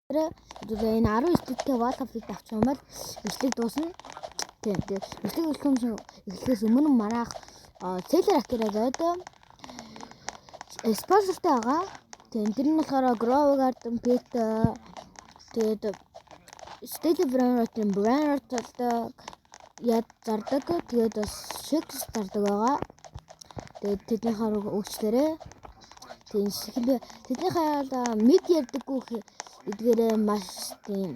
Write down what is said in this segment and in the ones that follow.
Энэ 19 дэдтэй wall hop-ыг авчих юм бол бичлэг дуусна. Тийм. Тэгээд бичлэг эхлэхээс өмнө манайх Seller Akira гэдэг спонсортой байгаа. Тийм. Тэр нь болохоор Grow Garden Pet, тэгээд State Brainrot-ын Brainrot талдаг яд зардаг. Тэгээд бас Shakes зардаг байгаа. Тэгээд тэднийхээ өгчлээрээ. Тийм, тэднийхээ мэд ярьдаггүй эдгээрээ маш тийм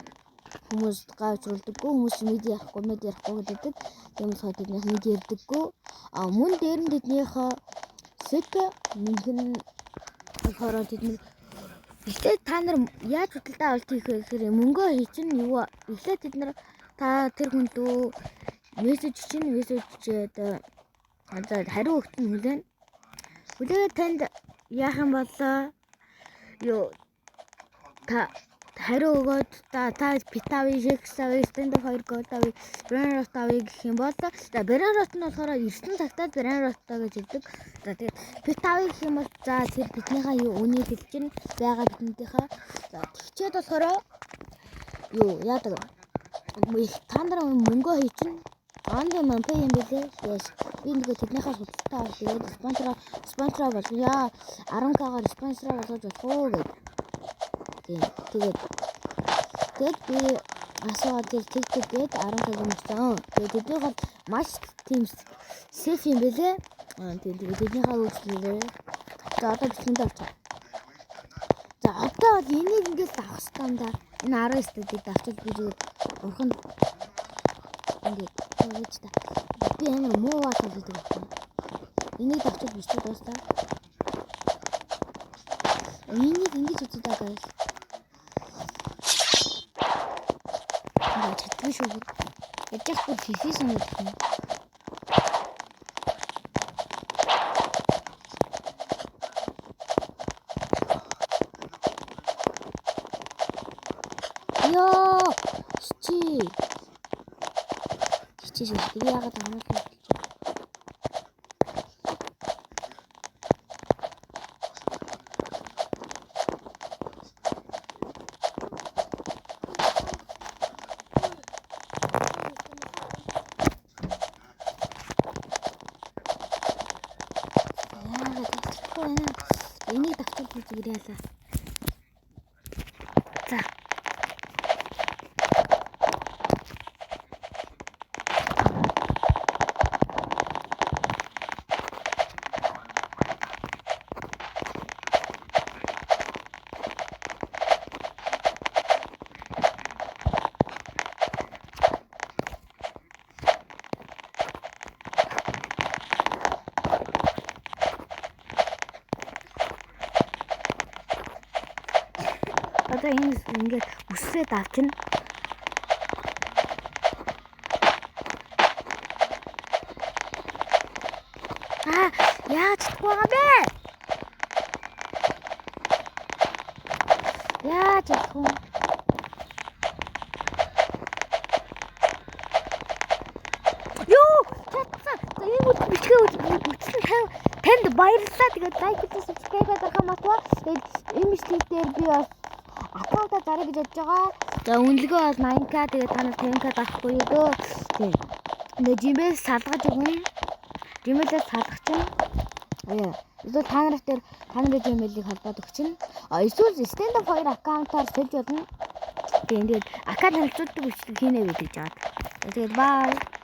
хүмүүс гавчруулдаггүй, хүмүүс мэд ярихгүй, мэд ярихгүй гэдэг. Тийм болохоор тэднийх мэд ярьдаггүй. А мөн дээр нь тэднийхээ сет мөнх нь болохоор тэд нар эхлээд та нар яаж худалдаа авалт хийх вэ гэхээр мөнгөө хийчин юу, эхлээд тэд нар та тэр хүн лүү мессеж чинь мессеж чихэд за хариу өгт нь хүлээн. Хүлээгээд танд яах юм болоо, юу, та хариу өгөөд та pet авъя, shakes авъя, Standoff 2 gold авъя, brainrot авъя гэх юм бол за brainrot нь болохоор 9 цагтаа brainrot-той гэж хэлдэг. За, тэгээд pet авъя гэх юм бол за тэр pet-нийхээ юу үнийг хэлж чинь байгаа pet-нийхээ. За, тэгчээд болохоор юу яадаг, их та нар мөнгөө хийчин онли манпэ юм бэлээ. Yes. Би нэг тэднийхээ судалтай авах, тэгээд спонсороо болгоё. 10K-гаар спонсороо болгож болох уу гэдэг. Тийм. Тэгээд би асуугаад тэр тэг тэг гээд 10K өгсөн. Тэгээд тэдний бол маш тийм safe юм бэлээ. Аа, тийм, тэгээд тэднийхээ үйлчлэлээ. За, одоо бичлэгэндээ орчих. За, одоо бол энийг ингээд авах хэрэгтэй юм да. Энэ 19 дэдийг авчиж би зүгээр урхан ингээд тавьж та. Би амар муу баатал гэдэг байна. Энийг авчиж бичлэг дуустаа. Энийг ингэж үздэг даа, guys. Ингээ чаддгүй шүү. Яаж яах бүр фифи санагдах юм. Йоо, чи. Чи чи би яагаад амарлаа. Яагаад чадахгүй байна. Энийг давтал би зүгээр яалаа. За. Одоо энэ ингээд үсрээд авчна. Аа, яаж чадахгүй байгаа бэ? Яаж чадахгүй? Йоо, чадсан. За, ийм үл бичлэгээ үзсэн танд баярлалаа. Тэгээд like хийх, subscribe дарахаа мартваа. Тэгээд энэ бичлэг дээр би бас аккаунтаа зарах гэж бодож байгаа. За, үнэлгээ бол 80K, тэгээд та нар 50K дарахгүй юу дөө. Тийм. Тэгээд Gmail салгаж өгнө. Gmail-ээс салгах чинь. Аа. Эсвэл та нар дээр та нарын Gmail-ийг холбоод өгчин. А эсвэл Standoff 2 аккаунтаар сольж болно. Тийм, тэгээд аккаунт танилцуулдаг бичлэг хийнэ гэж жаад. Тэгээд bye.